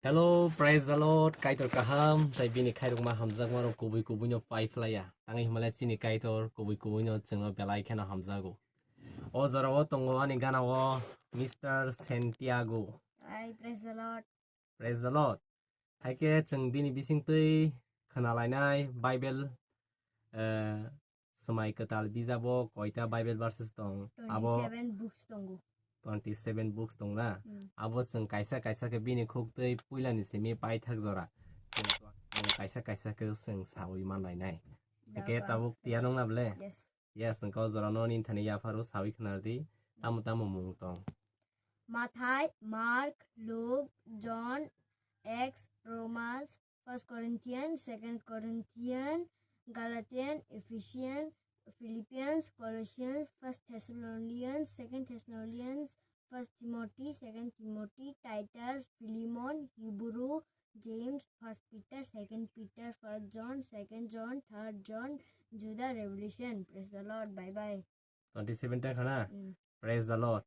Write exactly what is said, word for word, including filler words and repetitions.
Hello, praise the Lord, Kaitor kaham, tai bini khairokma hamjakma rok kubui kubui no pai phlaiya. Tangwi hwnmale chini Kaitor kubui kubui no chwngno belai kheno hamjago. O jora o tongo ani gana o Mister Santiago. Hi, praise the Lord. Praise the Lord. Hai khe chwng bini bisingtwi khwnalainai Bible, eh, Swmai Kwtal bijabo koita Bible verses tong? Abo twenty-seven books tongo. Twenty-seven books tong na? Hmm. Abo chwng kaisa kaisa khe bini khuktwi puilani simi paithak jora. Chwng kaisa kaisa khe chwng sawi manlainai. Hake tabuk tiyar wng na ble? Yes. Yes, wngkha o jorano nini thani yapharo sawi khwnar di. Tamo tamo mung tong? Mathai, Mark, Luke, John, Acts, Romans, First Corinthians, Second Corinthians, Galatians, Ephesians, Philippians, Colossians, First Thessalonians, Second Thessalonians, First Timothy, Second Timothy, Titus, Philemon, Hebrew, James, First Peter, Second Peter, First John, Second John, Third John, Judah, Revelation. Praise the Lord. Bye bye. Twenty-seven ta khana? Mm. Praise the Lord.